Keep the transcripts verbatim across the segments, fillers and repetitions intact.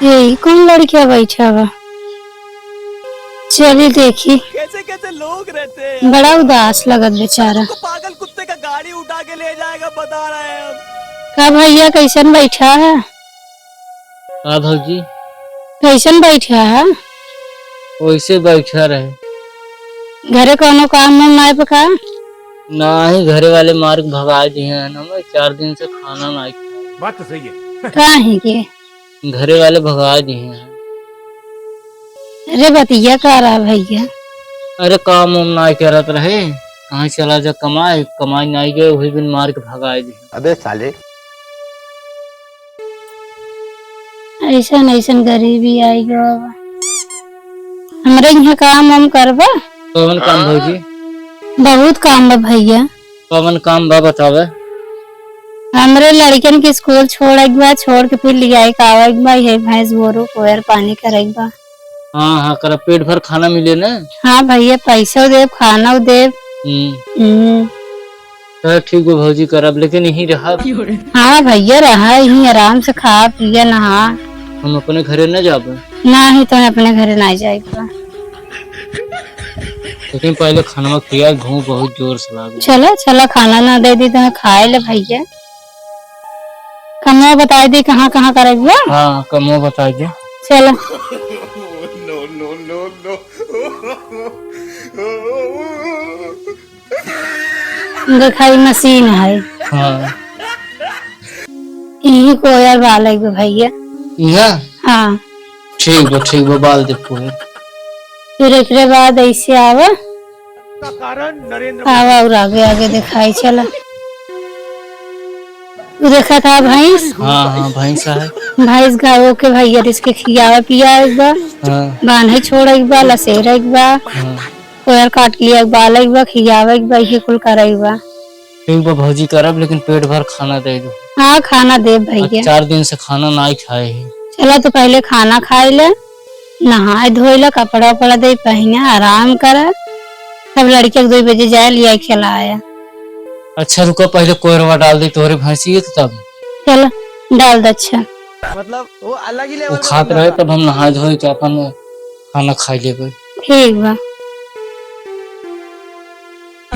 यही कौन लड़किया बैठा बा? चली देखी। कैसे कैसे लोग रहते हैं। बड़ा उदास लगत बेचारा। पागल कुत्ते का गाड़ी उठा के ले जाएगा, बता रहे हैं हम। का भैया, कैसन बैठा है? का भौजी? कैसन बैठा है? वैसे बैठा रहे। घरे कौनो काम वाम नाय बा का? नाही, घरे वाले मार के भगाए दिए हैं, हम चार दिन से खाना नाय खाए। बात तो सही है। काहे के? घरे वाले भगाए दिए हैं। अरे बतिया का रहा भैया? अरे काम वाम नाय करत रहे, कहाँ चला जा कमाए, कमाए नाय गए, वही दिन मार के भगाए दिए। अबे साले। ऐसन ऐसन गरीबी आई गवा बा। हमरे यहाँ काम वाम करबा? कौन काम भौजी? बहुत काम बा भैया। कौन काम बा बतावे? हमरे लड़कन के स्कूल छोड़े के बा, छोड़ के फिर लियाए के आवे के बा, यही भैंस गोरू कोयर पानी करे के बा। हाँ, हाँ, करब, पेट भर खाना मिले ना। हाँ भैया, पैसो देब, खानो देब। हम्म। हम्म। तो ठीक बा भौजी, करब, लेकिन यहीं रहब। हाँ भैया, रहा यहीं आराम से, खा पिया नहा। हम अपने घरे न जाबे। नाही, तो अपने घरे ना जाए के बा। लेकिन पहले खानवा खिया, भूख बहुत जोर से लागल। चला, चला, खाना ना दे दी तो खाए ले भैया। कमवा बताई दी कहाँ कहाँ करे के बा? हाँ, कमवा बताई दे। चला। No, no, no, no। देखा, ई मशीन है। हाँ। यही कोयर बाले के भैया। इहाँ? हाँ। ठीक बा, ठीक बा, बाल दे कोयर। फिर एकरे बाद ऐसे आवा। आवा और आगे आगे दिखाई चला। तू देखा था भैंस? हाँ, हाँ, भैंस है। भैंस गाय के भैया, इसके खियावे पियावे के बा। हाँ। बांधे छोड़े के बा, लसेरे के बा। हाँ। कोयर काट के लिए बाले के बा, खियावे के बा, ये कुल करे के बा। ठीक बा भौजी, करब, लेकिन पेट भर खाना दे दो। हाँ, खाना देब भैया। चार दिन से खाना नाई खाए ही। चला, तू पहले खाना खाए ले, नहाए धोए ले, कपड़ा उपड़ा दे पहने, आराम कर। तब लड़के के दो बजे जाए, लिया के चला आया। अच्छा, रुका, पहले कोयरवा डाल दे तोहरे भैंसिए के, तब। चला, डाल दे। अच्छा। मतलब, वो अलग ही वो level का खात बंदा रहे, था। तब हम नहाए धोए के अपन खाना खाई लेबे। ठीक बा।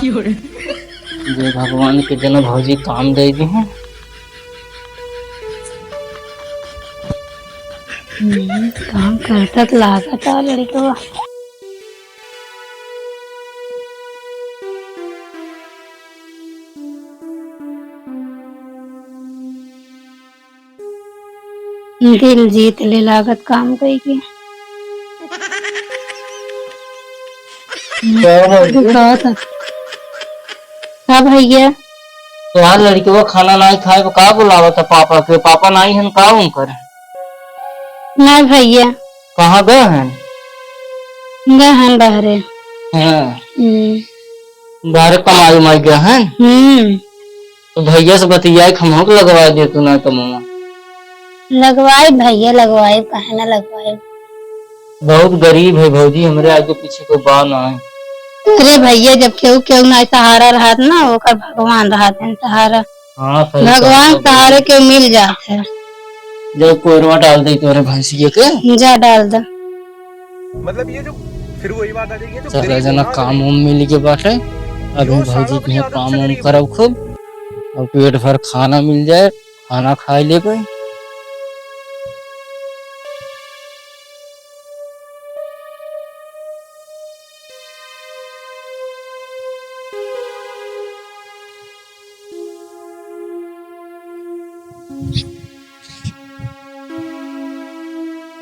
जय भगवान के जना भौजी काम दे दी हैं। हम्म, काम करता तो लागत आ लड़कवा। दिल जीत ले लागत काम कई के। का भौजी? का था? का भैया? तोहार लड़कवा खाना नाई खाए, का बुलावत है पापा के? पापा नाई हन का उनकर? ना भैया। कहाँ गए हैं? गए हैं बहरे। हाँ। हम्म। बहरे कमाई उमाई गए हैं? हम्म। तो भैया से बतियाए के हमहू के लगवा दे तू ना कमवा। लगवाई भैया, लगवाई, काहे ना लगवाई। बहुत गरीब है भौजी, हमरे आगे पीछे को बा ना है। अरे भैया, जब केहू, केहू ना सहारा रहत ना, ओकर भगवान रहत हैं सहारा। हाँ, सही भगवान कहत हो सहारे भौजी। के मिल जात है। जब कोयरवा डाल दे तोरे भैंसिए के। जा डाल दे। मतलब ये जो फिर वही बात आ जाएगी, जो सारा गरीब जना होना काम चाहिए। वाम मिल के बाटे। अभी जो भौजी सालों के में आदत काम से वाम गरीब करब खूब, और पेट भर खाना मिल जाए, खाना खाए लेबे।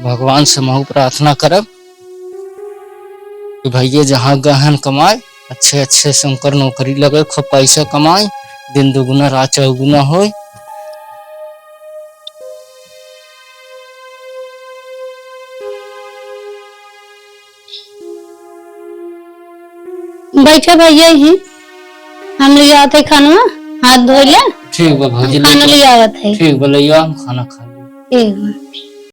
भगवान से महू प्रार्थना करब कि भैया जहाँ गहन कमाए, अच्छे अच्छे से उनकर नौकरी लगे, खूब पैसा कमाए, दिन दुगुना रात चौगुना होए। बैठा भैया ही, हम ले आवत है खानवा, हाथ धोए ले। ठीक बा भौजी, हम खाना ले ले आवत है। ठीक बा, ले आओ, हम खाना खा लेब। ठीक बा।